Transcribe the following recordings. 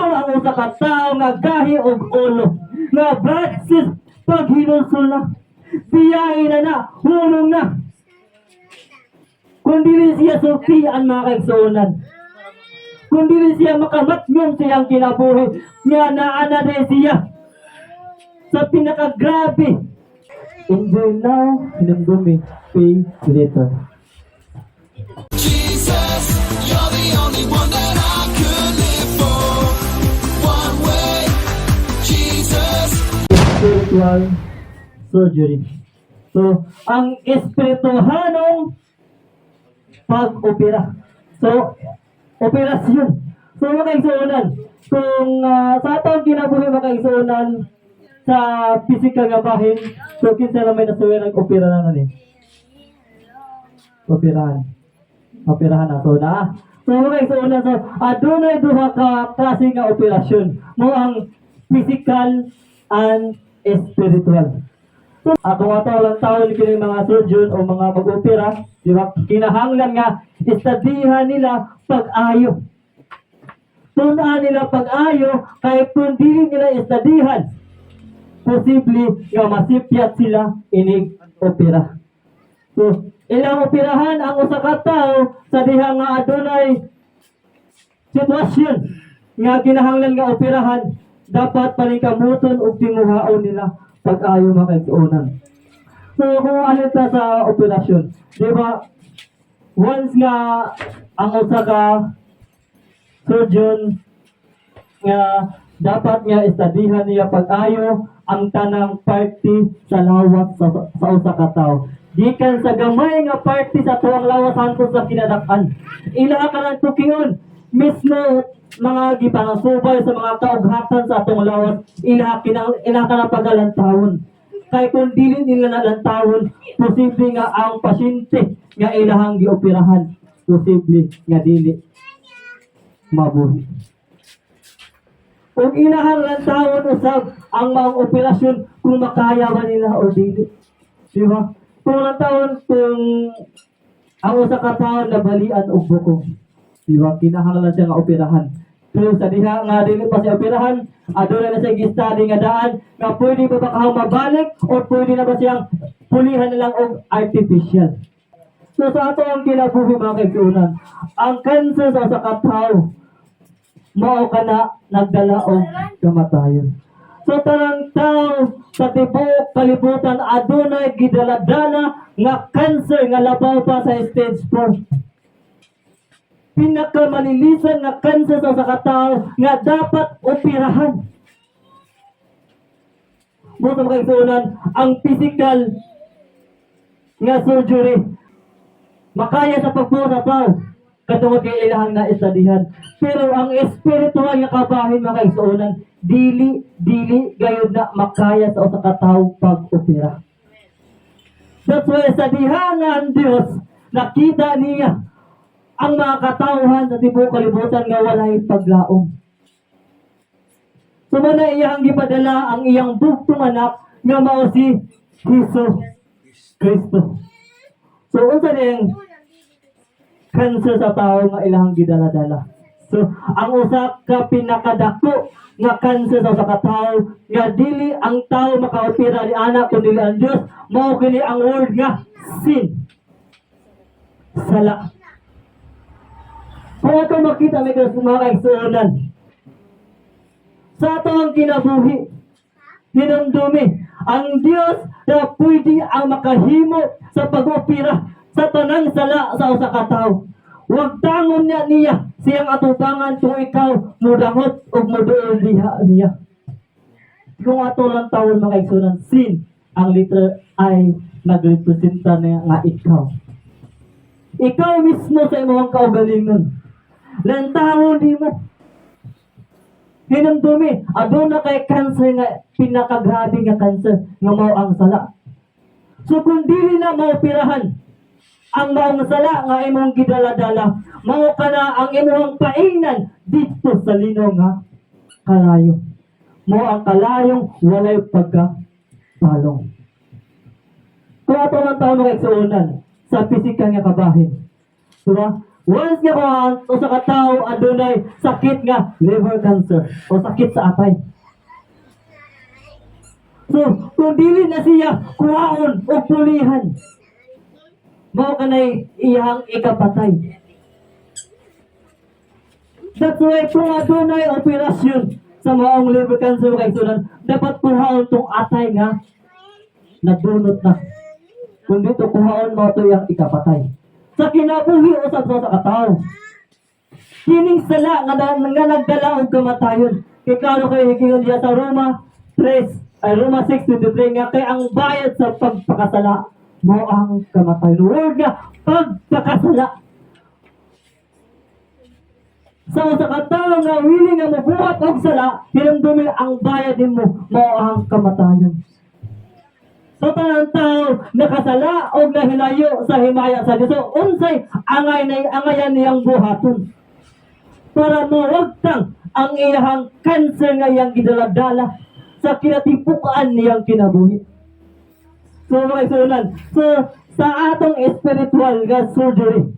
Putol ang usa ka tawo nga gahi og ulo. Nga brad, sis, paghinulsol na. Biyahe na na, hunong na. Kung dili siya sultian, mga kaigsuonan. Kung dili siya makamatngon sa iyang kinabuhi, nga naa na din siya sa pinakagrabe. Enjoy now, hinumdumi, pay later. Jesus, you're the only one that I could live for. One way, Jesus. Spiritual surgery. So, ang espirituhanong pag-opera. So, operasyon. So, mga kaigsuonan, kung sa atong kinabuhi, mga kaigsuonan, sa physical nga bahin, so kinsa na may nasuway nag-opera na ni? Operahan. Operahan na. So, na. So, mga kaigsuonan, so, adunay duha ka klase nga operasyon. Mao ang physical and spiritual. So, ako ato lang tawon kini mga surgeon o mga mag-opera, di ba? Kinahanglan nga istadihan nila pag-ayo. Tun-an nila pag-ayo kay kung dili nila istadihan, posible nga masipyat sila inig opera. So, ilang operahan ang usa ka tawo sa diha nga adunay sitwasyon nga kinahanglan nga operahan, dapat paningkamuton og tinguhaon nila pag-ayo, mga kaigsuonan. So kung ano ta sa operasyon, di ba? Once nga ang usa ka surgeon nga dapat nga estadihan niya pag-ayo ang tanang parte sa lawas sa usa ka tawo. Gikan sa gamay nga parte sa tuang lawas hangtod sa kinadak-an. Ila ka ng tukion mismo mga gipangasubay sa mga kaughatan sa atong lawas, ila kinang ila ka ng pagalantawon. Kay kung dili nila nalantawon, posible nga ang pasyente nga ilahang gioperahan, posible nga dili mabuhi. Kung ilahang lantawon usab ang mga operasyon kung makaya ba nila o dili. Di ba? Kung lantawon kung ang usa ka tawo nabalian og bukog. Di ba? Kinahanglan siya nga operahan. Pero sa diha nga dili pa siya operahan, aduna na siya gi-study nga daan nga pwede ba ba mabalik or pwede na ba siyang pulihan na lang og artificial. So sa ato ang kinabuhi, mga kaigsuonan, ang cancer sa usa ka tawo mao kana nagdala og kamatayon. So tanang tao sa tibuok kalibutan adunay gidala-dala nga cancer nga labaw pa sa stage 4. Pinakamalilisan nga cancer sa usa ka tawo nga dapat operahan. Mao sa mga kaigsuonan, ang physical nga surgery makaya sa pagbuo sa tao katungod kay ilahang naestadihan. Pero ang espiritual nga kabahin, mga kaigsuonan, dili dili gayud na makaya sa usa ka tawo pag-opera. That's why sa diha nga ang Dios nakita niya ang mga katawhan sa tibuok kalibutan nga walay paglaom. So mao na iyang gipadala ang iyang bugtong anak nga mao si Hesus Kristo. So unsa ning cancer sa tao nga ilahang gidala-dala? So ang usa ka pinakadako nga cancer sa usa ka tawo nga dili ang tao makaopera ni ana kun dili ang Dios, mao kini ang word nga sin. Sala. Kung ato makita may mga kaigsuonan, sa ato ang kinabuhi, hinumdumi, ang Dios na pwede ang makahimo sa pag-opera sa tanang sala sa usa ka tawo. Wag tangon niya niya siyang atubangan kung ikaw mudangot og muduol diha niya. Kung ato lang tawon, mga kaigsuonan, sin, ang letter I nagrepresenta niya nga ikaw. Ikaw mismo sa imong kaugalingon. Lantawon di mo. Hinumdumi, aduna kay cancer nga pinakagrabe nga cancer nga mao ang sala. So kung dili na maoperahan ang maong sala nga imong gidala-dala, mao kana ang imong paingnan didto sa linaw nga kalayo. Mao ang kalayong walay pagka palong. Kung ato lang tao mga igsuonan sa physical nga kabahin. Diba? Once nga kuhaan, usa ka tawo adunay sakit nga liver cancer o sakit sa atay. So, kung dili na siya kuhaon o pulihan, mao kanay iyang ikapatay. That's why kung adunay operasyon sa maong liver cancer, mga kaigsuonan, dapat kuhaon tong atay nga nadunot na. Kung dito kuhaon, mao to iyang ikapatay. Sa kinabuhi usab sa katawo, kining sala nga nagdala og kamatayon. Kay klaro kay higingon diya sa Roma 3 ay Roma 6:23 nga kay ang bayad sa pagpakasala mao ang kamatayon. Word nga pagpakasala. Sa usa ka tawo nga willing nga mobuhat og sala, hinumdumi ang bayad nimo mao ang kamatayon. Sa tanang tao nakasala og nahilayo sa himaya sa Dios. So, unsay angay na angayan niyang buhaton para mawagtang ang iyahang cancer nga iyang gidaladala sa kinatipukan niyang kinabuhi? So mga isunan, so sa atong spiritual nga surgery,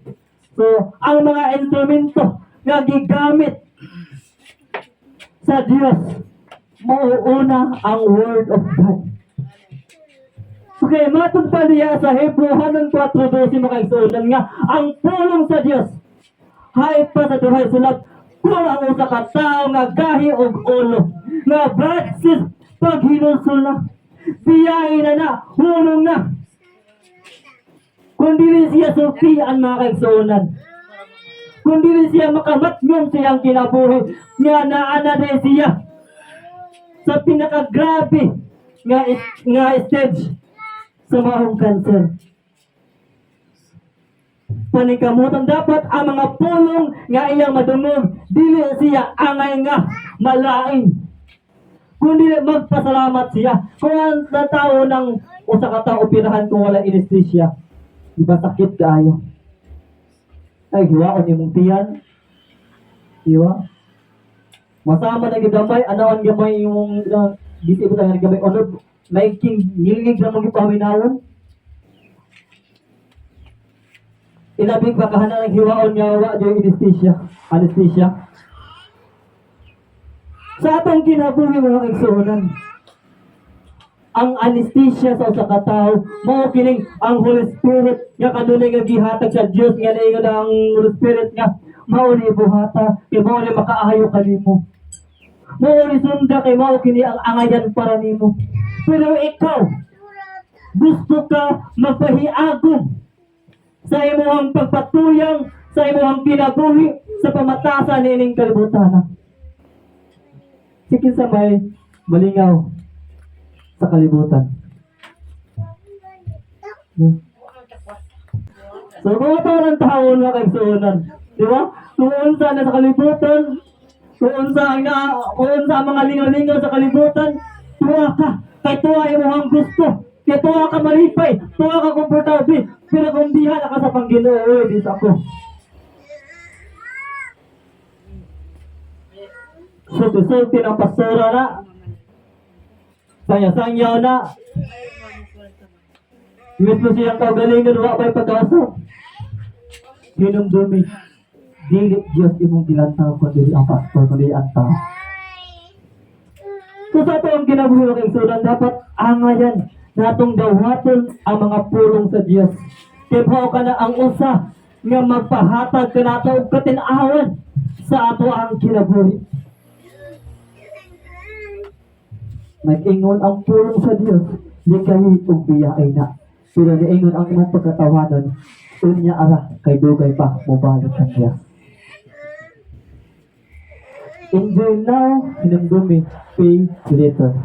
so ang mga instrumento nga gigamit sa Dios, mauuna ang Word of God. Okay, matod pa niya sa Hebreo 4:12, mga kaigsuonan, nga ang pulong sa Dios hay pa sa duhay sulat kung ang usa ka tawo nga gahi og ulo nga branches paghinulsol na, biyahe na na, hunong na, kung dili siya sultian, mga kaigsuonan, kung dili siya makamatngon sa iyang kinabuhi nga naa na din siya sa pinakagrabe nga stage sa maong cancer, panikamutan dapat ang mga pulong nga iyang madungog. Dili siya angay nga malain, kundi magpasalamat siya. Kung ang tao ng usa ka tao operahan, kung wala anesthesia, di ba sakit kaayo? Ay, hiwaon imong tiyan, di ba? Masama na gigamay, anaon gamay imong gisi ko tangan gamay ono may king ngilngig na mong gipaminawon. Ilabi pa kahana ng hiwaon nga wa di anesthesia. Anesthesia. Sa atong kinabuhi, mga kaigsuonan, ang anesthesia sa usa ka tawo mao kining ang Holy Spirit nga kanunay nga gihatag sa Dios, nga niingon ang Holy Spirit nga mao ni buhata kay mao ni makaayo kanimo. Mao ni sunda kay mao kini ang angayan para nimo. Pero ikaw, gusto ka magpahiagom sa imong pagpatuyang sa imong kinabuhi sa pamatasan niining kalibutan. Sige, sa may malingaw sa kalibutan. Yeah. So, kung ito ng tao na kaigsuonan, di ba? Kung unsa na sa kalibutan, kung unsa ang mga lingaw-lingaw sa kalibutan, tuwa ka. Kay tuwa imong gusto. Kay tuwa ka malipay, tuwa ka komportable. Pero kung diha na ka sa Panginoon, oy, di sa ako. Sulti-sulti ng pastora na, sanya-sanya na, mismo siyang kaugalingon, wa pa'y pagkausap. Hinumdumi, dili Diyos imong gilantaw, kundi ang pastor, kundi ang tao. So sa ato ang kinabuhi, mga kaigsuonan, dapat angayan natong dawaton ang mga pulong sa Dios. Kay mao ka na ang usa nga magpahatag kanato og katin-awan sa ato ang kinabuhi. Nag-ingon ang pulong sa Dios, likayi ug biyaay na. Pero niingon ang imong pagkatawanon, unya ara kay dugay pa mobalik ang Dios. Enjoy now, hinumdumi, pay later.